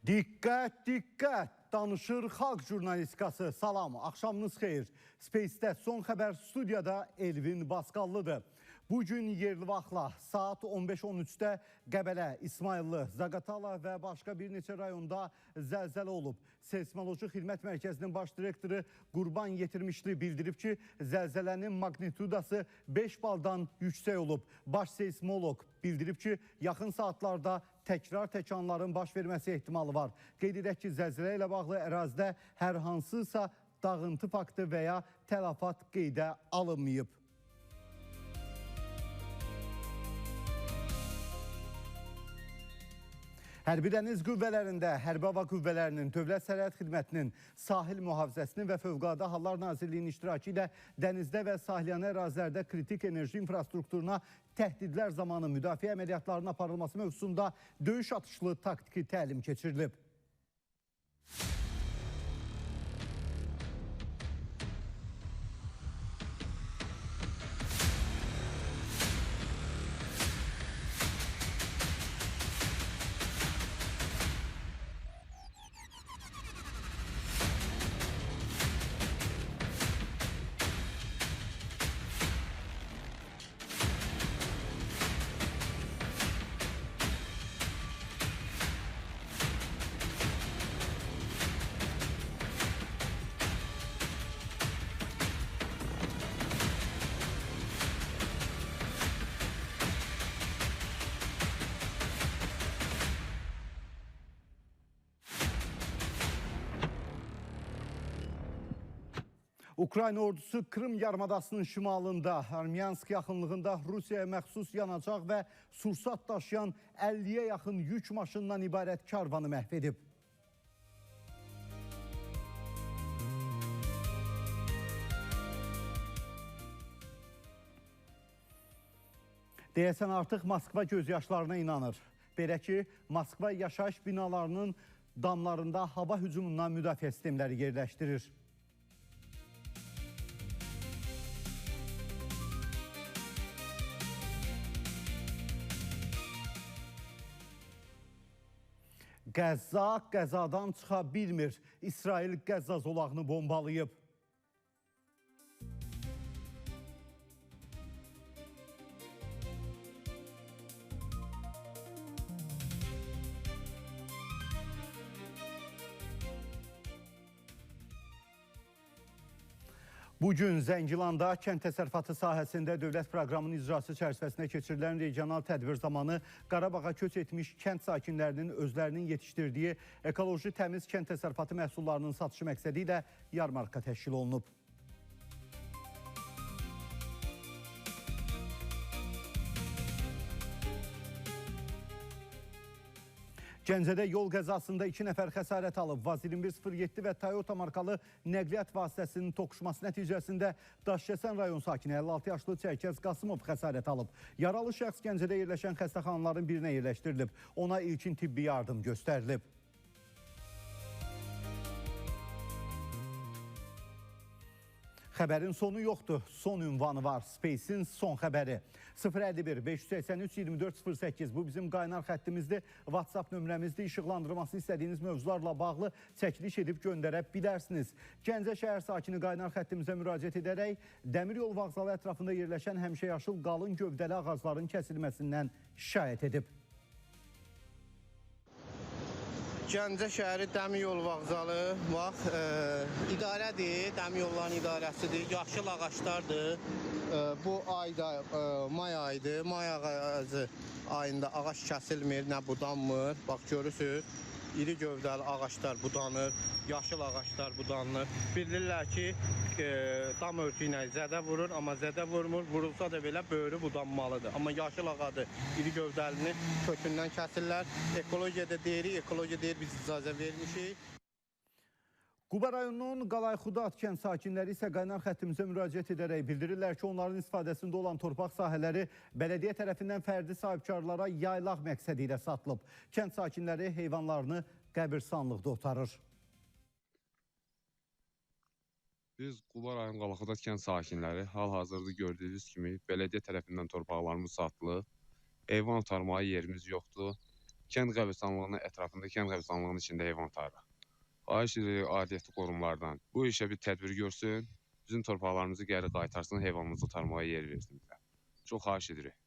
Diqqət, diqqət! Danışır xalq jurnalistikası. Salam, axşamınız xeyir. Space-də son xəbər studiyada Elvin Basqallıdır. Bugün yerli vaxtla saat 15:13-də Qəbələ, İsmayıllı, Zaqatala və başqa bir neçə rayonda zəlzələ olub. Seysmoloji Xidmət Mərkəzinin baş direktoru Qurban Yetirmişli bildirib ki, zəlzələnin magnitudası 5 baldan yüksək olub. Baş seysmoloq bildirib ki, yaxın saatlarda təkrar təkanların baş verməsi ehtimalı var. Qeyd edək ki, zəlzələ ilə bağlı ərazidə hər hansısa dağıntı faktı və ya tələfat qeydə alınmayıb. Hərbi Dəniz Qüvvələrində Hərbi Hava Qüvvələrinin, Dövlət Sərhəd Xidmətinin, Sahil Mühafizəsinin və Fövqəladə Hallar Nazirliyinin iştirakı ilə dənizdə və sahilyanı ərazilərdə kritik enerji infrastrukturuna təhdidlər zamanı müdafiə əməliyyatlarının aparılması mövzusunda döyüş atışlı taktiki təlim keçirilib. Ukrayna ordusu Krım yarımadasının şimalında, Armyansk yaxınlığında Rusiyaya məxsus yanacaq və sursat daşıyan 50-yə yaxın yük maşından ibarət karvanı məhv edib. Deyəsən artıq Moskva gözyaşlarına inanır. Belə ki, Moskva yaşayış binalarının damlarında hava hücumundan müdafiə sistemləri yerləşdirir. Qəzza qəzadan çıxa bilmir. İsrail Qəzza zolağını bombalayıb. Bugün Zəngilanda kənd təsərrüfatı sahəsində dövlət proqramının icrası çərçivəsində keçirilən regional tədbir zamanı Qarabağa köç etmiş kənd sakinlərinin özlərinin yetişdirdiyi ekoloji təmiz kənd təsərrüfatı məhsullarının satışı məqsədi ilə yarmarka təşkil olunub. Gəncədə yol qəzasında 2 nəfər xəsarət alıb. Vaz 2107 və Toyota markalı nəqliyyat vasitəsinin toqquşması nəticəsində Daşkəsən rayon sakini 56 yaşlı Çərkəz Qasımov xəsarət alıb. Yaralı şəxs Gəncədə yerləşən xəstəxanaların birinə yerləşdirilib. Ona ilkin tibbi yardım göstərilib. Xəbərin sonu yoxdur, son ünvanı var. Space-in son xəbəri. 051 583 24 08 bu bizim qaynar xəttimizdir. WhatsApp nömrəmizdir. İşıqlandırmasını istədiyiniz mövzularla bağlı çəkiliş edib göndərə bilərsiniz. Gəncə şəhər sakini qaynar xəttimizə müraciət edərək dəmir yol vağzalı ətrafında yerləşən həmişə yaşıl qalın gövdəli ağacların kəsilməsindən şikayət edib. Gəncə şəhəri dəmir yol vağzalı, bax, idarədir, dəmir yolların idarəsidir, yaşıl ağaclardır. Bu ayda may ayıdır, may ağacı ayında ağac kəsilmir, nə budanmır. Bax, görürsünüz, iri gövdəli ağaclar budanır, yaşıl ağaclar budanır. Bilirlər ki, dam örtüyü ilə zədə vurur, amma zədə vurmur, vurulsa da belə böyrü budanmalıdır. Amma yaşıl ağacı iri gövdəlini kökündən kəsirlər. Ekologiyada deyirik, ekologiya deyir, biz icazə vermişik. Quba rayonunun Qalayxudat kənd sakinləri isə qaynar xəttimizə müraciət edərək bildirirlər ki, onların istifadəsində olan torpaq sahələri bələdiyyə tərəfindən fərdi sahibkarlara yaylaq məqsədi ilə satılıb. Kənd sakinləri heyvanlarını qəbirstanlıqda otarır. Biz Quba rayon Qalayxudat kənd sakinləri hal-hazırda gördüyünüz kimi bələdiyyə tərəfindən torpaqlarımız satılıb. Heyvan otarmağa yerimiz yoxdur. Kənd qəbirstanlığının ətrafında, kənd qəbirstanlığının içində heyvan otarırıq. Xahiş edirik aidiyyəti qurumlardan bu işə bir tədbir görsün, bizim torpaqlarımızı geri qaytarsın, heyvanımızı otarmağa yer versin bizə. Çox xahiş edirik.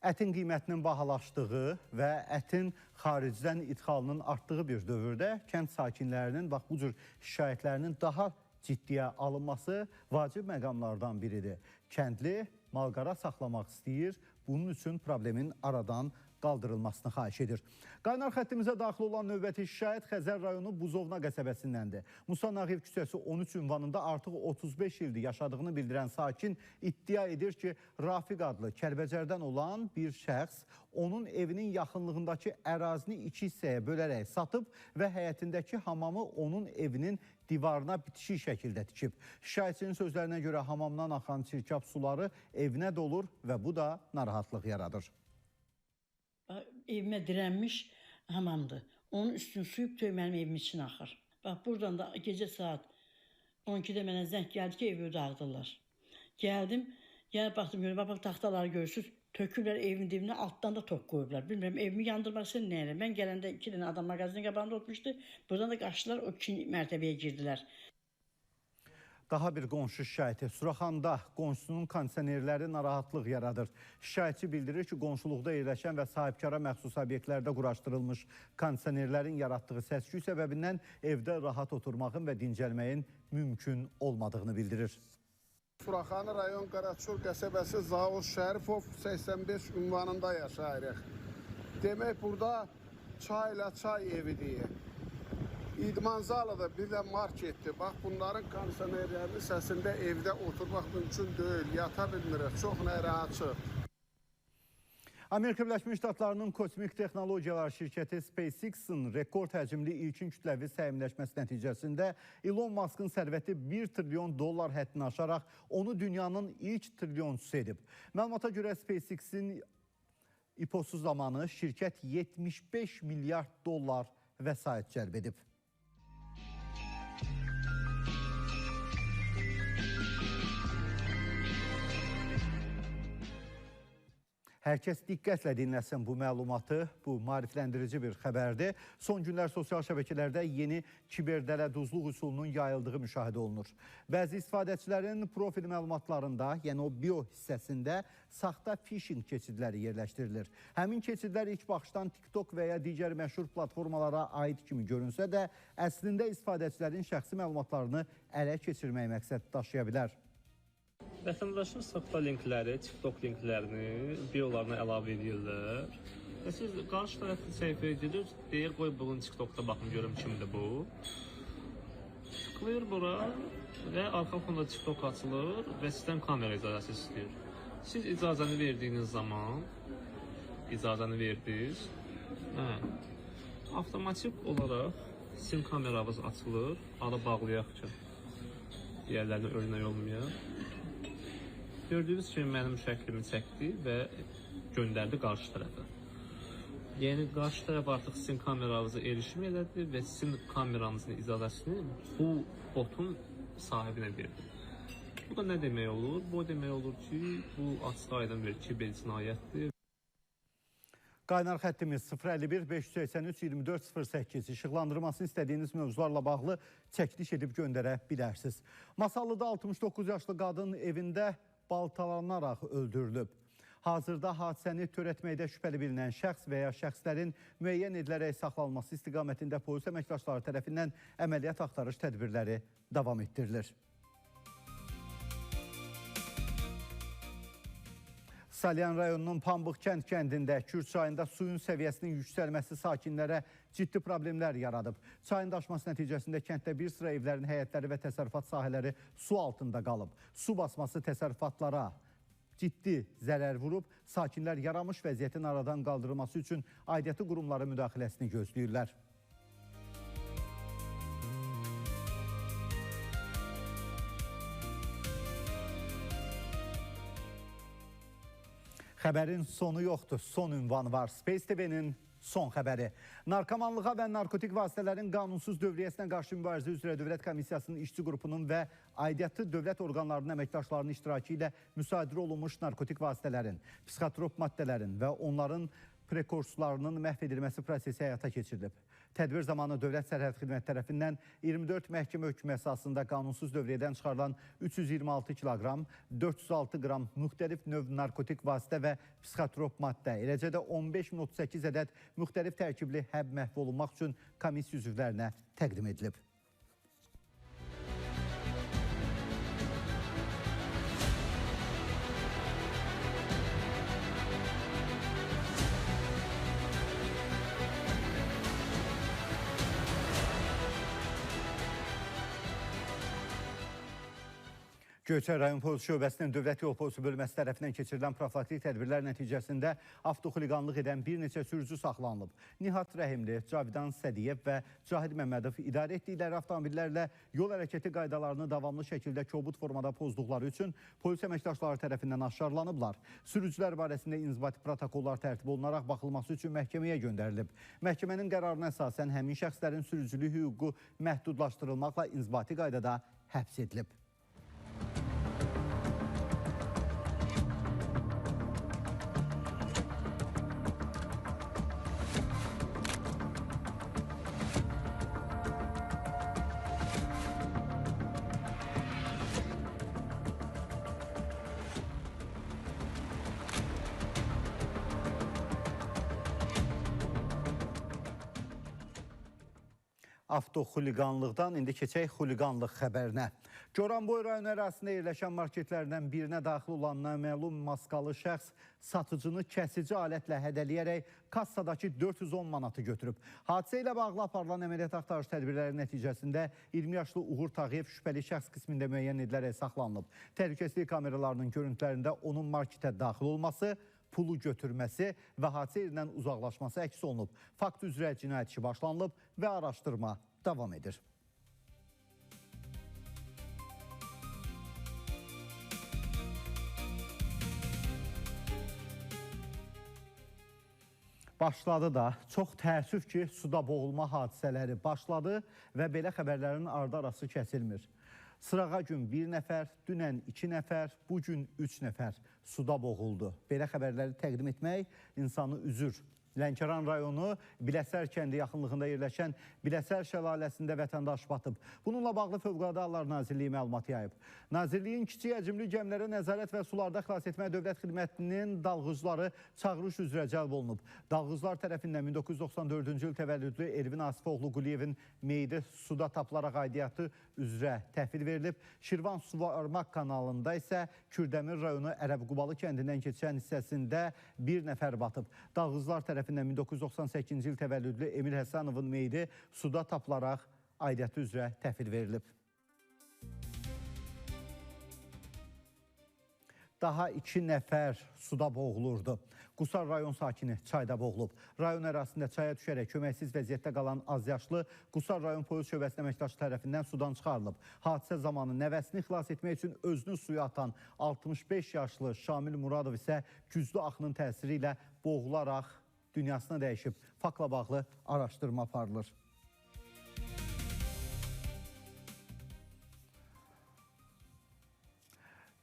Ətin qiymətinin bahalaşdığı və ətin xaricdən idxalının artdığı bir dövrdə kənd sakinlərinin bax bu cür şikayətlərinin daha ciddiyə alınması vacib məqamlardan biridir. Kəndli malqara saxlamaq istəyir, bunun üçün problemin aradan qaldırılmasını xahiş edir. Qaynar xəttimizə daxil olan növbəti şikayət Xəzər rayonu Buzovna qəsəbəsindəndir. Musa Nağıyev küçəsi 13 ünvanında artıq 35 ildir yaşadığını bildirən sakin iddia edir ki, Rafiq adlı Kəlbəcərdən olan bir şəxs onun evinin yaxınlığındakı ərazini iki hissəyə bölərək satıb və həyətindəki hamamı onun evinin divarına bitişik şəkildə tikib. Şikayətçinin sözlərinə görə hamamdan axan çirkab suları evinə dolur və bu da narahatlıq yaradır. Evimə dirənmiş hamamdır. Onun üstünü suyub töy mənim evimin içinə axır. Bax, buradan da gecə saat 12-də mənə zəng gəldi ki, evi dağıdırlar. Gəldim, gəlib baxdım, görüm, bax, taxtaları görürsünüz, töküblər evimin dibinə, altdan da tok qoyublar. Bilmirəm, evimi yandırmaq üçün nə elə. Mən gələndə 2 dənə adam mağazinin qabağında oturmuşdu. Buradan da qaçdılar, o 2 mərtəbəyə girdilər. Daha bir qonşu şikayəti. Suraxanda qonşusunun kondisionerləri narahatlıq yaradır. Şikayətçi bildirir ki, qonşuluqda yerləşən və sahibkara məxsus obyektlərdə quraşdırılmış kondisionerlərin yaratdığı səs-küy səbəbindən evdə rahat oturmağın və dincəlməyin mümkün olmadığını bildirir. Suraxanı rayon Qaraçur qəsəbəsi Zavuz Şərifov 85 ünvanında yaşayırıq. Demək, burada çayla çay evi deyir. İdman zalıdır, bir də marketdir. Bax, bunların kondisionerlərinin səsində evdə oturmaq mümkün deyil, yata bilmirik, çox narahatçıq. Amerika Birləşmiş Ştatlarının Kosmik Texnologiyalar şirkəti SpaceX-in rekord həcmli ilkin kütləvi səhmləşməsi nəticəsində Elon Musk'ın sərvəti 1 trilyon dollar həddini aşaraq onu dünyanın ilk trilyonçusu edib. Məlumata görə SpaceX-in IPO-su zamanı şirkət 75 milyard dollar vəsait cəlb edib. Hər kəs diqqətlə dinləsin bu məlumatı, bu maarifləndirici bir xəbərdir. Son günlər sosial şəbəkələrdə yeni kiberdələduzluq üsulunun yayıldığı müşahidə olunur. Bəzi istifadəçilərin profil məlumatlarında, yəni o bio hissəsində saxta phishing keçidləri yerləşdirilir. Həmin keçidlər ilk baxışdan TikTok və ya digər məşhur platformalara aid kimi görünsə də, əslində istifadəçilərin şəxsi məlumatlarını ələ keçirmək məqsəd daşıya bilər. Vətəndaşın saxta linkləri, TikTok linklərini biolarına əlavə edirlər. Və siz qarşı tərəfli səhifəyə gedir, deyir, qoy bunun TikTokda baxım, görüm kimdir bu. Tıklayır bura və arxa fonda TikTok açılır və sizdən kamera icazəsi istəyir. Siz icazəni verdiyiniz zaman, icazəni verdiniz, avtomatik olaraq sizin kameranız açılır, ara bağlayaq ki, digərlərinə örnək olmayaq. Gördüyünüz kimi mənim şəklimi çəkdi və göndərdi qarşı tərəfə. Yəni, qarşı tərəf artıq sizin kameranıza erişim elədi və sizin kameranızın icazəsini bu botun sahibinə verdi. Bu da nə demək olur? Bu demək olur ki, bu açıq-aydın bir kiber cinayətdir. Qaynar xəttimiz 051 583 24 08 işıqlandırmasını istədiyiniz mövzularla bağlı çəkiliş edib göndərə bilərsiniz. Masallıda 69 yaşlı qadın evində baltalanaraq öldürülüb. Hazırda hadisəni törətməkdə şübhəli bilinən şəxs və ya şəxslərin müəyyən edilərək saxlanılması istiqamətində polis əməkdaşları tərəfindən əməliyyat axtarış tədbirləri davam etdirilir. Salyan rayonunun Pambıq kənd kəndində Kür çayında suyun səviyyəsinin yüksəlməsi sakinlərə ciddi problemlər yaradıb. Çayın daşması nəticəsində kənddə bir sıra evlərin həyətləri və təsərrüfat sahələri su altında qalıb. Su basması təsərrüfatlara ciddi zərər vurub. Sakinlər yaranmış vəziyyətin aradan qaldırılması üçün aidiyyəti qurumların müdaxiləsini gözləyirlər. Xəbərin sonu yoxdur, son ünvanı var. Space TV-nin son xəbəri. Narkomanlığa və narkotik vasitələrin qanunsuz dövriyyəsinə qarşı mübarizə üzrə Dövlət Komissiyasının işçi qrupunun və aidiyyatı dövlət orqanlarının əməkdaşlarının iştirakı ilə müsadirə olunmuş narkotik vasitələrin, psixotrop maddələrin və onların prekursorlarının məhv edilməsi prosesi həyata keçirilib. Tədbir zamanı Dövlət Sərhəd Xidməti tərəfindən 24 məhkəmə hökmü əsasında qanunsuz dövriyyədən çıxarılan 326 kiloqram, 406 qram müxtəlif növ narkotik vasitə və psixotrop maddə, eləcə də 15.038 ədəd müxtəlif tərkibli həb məhv olunmaq üçün komissiya üzvlərinə təqdim edilib. Göyçay rayon polis şöbəsinin Dövlət Yol Polisi bölməsi tərəfindən keçirilən profilaktik tədbirlər nəticəsində avtoxuliqanlıq edən bir neçə sürücü saxlanılıb. Nihat Rəhimli, Cavidan Sədiyev və Cahid Məmmədov idarə etdikləri avtomobillərlə yol hərəkəti qaydalarını davamlı şəkildə kobud formada pozduqları üçün polis əməkdaşları tərəfindən aşkarlanıblar. Sürücülər barəsində inzibati protokollar tərtib olunaraq baxılması üçün məhkəməyə göndərilib. Məhkəmənin qərarına əsasən həmin şəxslərin sürücülük hüququ məhdudlaşdırılmaqla inzibati qaydada həbs edilib. Avtoxuliqanlıqdan indi keçək xuliqanlıq xəbərinə. Goranboy rayonu ərazisində yerləşən marketlərdən birinə daxil olan naməlum maskalı şəxs satıcını kəsici alətlə hədələyərək kassadakı 410 manatı götürüb. Hadisə ilə bağlı aparılan əməliyyat axtarış tədbirləri nəticəsində 20 yaşlı Uğur Tağıyev şübhəli şəxs qismində müəyyən edilərək saxlanılıb. Təhlükəsizlik kameralarının görüntülərində onun marketə daxil olması, pulu götürməsi və hadisə yerindən uzaqlaşması əks olunub. Fakt üzrə cinayət işi başlanılıb və araşdırma davam edir. Başladı da, çox təəssüf ki, suda boğulma hadisələri başladı və belə xəbərlərin ardı arası kəsilmir. Sırağa gün bir nəfər, dünən 2 nəfər, bugün 3 nəfər suda boğuldu. Belə xəbərləri təqdim etmək insanı üzür. Lənkəran rayonu Biləsər kəndi yaxınlığında yerləşən Biləsər şəlaləsində vətəndaş batıb. Bununla bağlı Fövqəladə Hallar Nazirliyi məlumat yayıb. Nazirliyin kiçik həcmli gəmilərə nəzarət və sularda xilas etmə dövlət xidmətinin dalğıcları çağırış üzrə cəlb olunub. Dalğıclar tərəfindən 1994-cü il təvəllüdlü Elvin Asifoğlu Quliyevin meyidi suda tapılaraq aidiyyatı üzrə təhvil verilib. Şirvan Suvarmaq kanalında isə Kürdəmir rayonu Ərəbqubalı kəndindən keçən hissəsində bir nəfər batıb. Dalğıclar tərəfindən 1998-ci il təvəllüdlü Emil Həsənovun meyidi suda tapılaraq aidiyyatı üzrə təhvil verilib. Daha 2 nəfər suda boğulurdu. Qusar rayon sakini çayda boğulub. Rayon ərazisində çaya düşərək köməksiz vəziyyətdə qalan azyaşlı Qusar rayon polis şöbəsinin əməkdaşı tərəfindən sudan çıxarılıb. Hadisə zamanı nəvəsini xilas etmək üçün özünü suya atan 65 yaşlı Şamil Muradov isə güclü axının təsiri ilə boğularaq dünyasını dəyişib. Faktla bağlı araşdırma aparılır.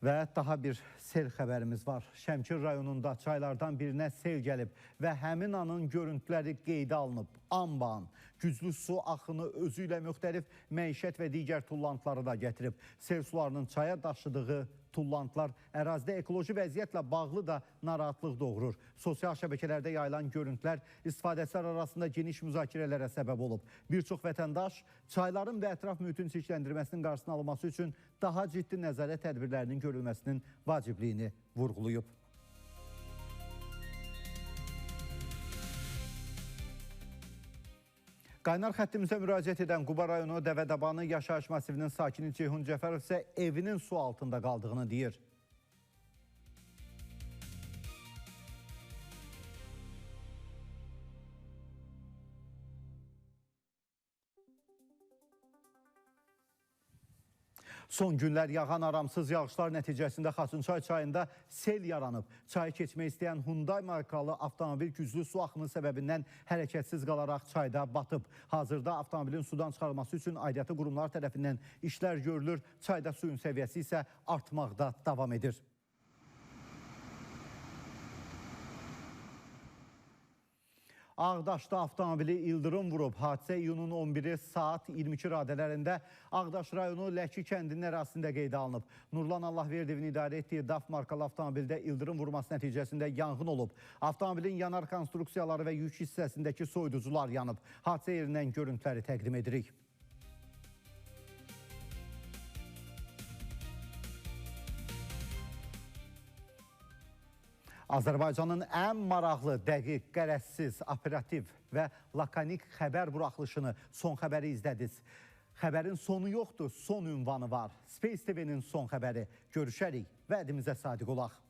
Və daha bir sel xəbərimiz var. Şəmkir rayonunda çaylardan birinə sel gəlib və həmin anın görüntüləri qeydə alınıb. Anbaan güclü su axını özü ilə müxtəlif məişət və digər tullantıları da gətirib. Sel sularının çaya daşıdığı tullantılar ərazidə ekoloji vəziyyətlə bağlı da narahatlıq doğurur. Sosial şəbəkələrdə yayılan görüntülər istifadəçilər arasında geniş müzakirələrə səbəb olub. Bir çox vətəndaş çayların və ətraf mühitin çirkləndirməsinin qarşısının alınması üçün daha ciddi nəzarət tədbirlərinin görülməsinin vacibliyini vurğulayıb. Qaynar xəttimizə müraciət edən Quba rayonu Dəvədabanı yaşayış masivinin sakini Ceyhun Cəfərov isə evinin su altında qaldığını deyir. Son günlər yağan aramsız yağışlar nəticəsində Xaçınçay çayında sel yaranıb. Çayı keçmək istəyən Hyundai markalı avtomobil güclü su axını səbəbindən hərəkətsiz qalaraq çayda batıb. Hazırda avtomobilin sudan çıxarılması üçün aidiyyatı qurumlar tərəfindən işlər görülür. Çayda suyun səviyyəsi isə artmaqda davam edir. Ağdaşda avtomobili ildırım vurub. Hadisə iyunun 11-i saat 22 radələrində Ağdaş rayonu Ləki kəndinin ərazisində qeydə alınıb. Nurlan Allahverdiyevin idarə etdiyi DAF markalı avtomobildə ildırım vurması nəticəsində yanğın olub. Avtomobilin yanar konstruksiyaları və yük hissəsindəki soyuducular yanıb. Hadisə yerindən görüntüləri təqdim edirik. Azərbaycanın ən maraqlı, dəqiq, qərəzsiz, operativ və lakonik xəbər buraxılışını, son xəbəri izlədiniz. Xəbərin sonu yoxdur, son ünvanı var. Space TV-nin son xəbəri. Görüşərik, vədimizə sadiq olaq.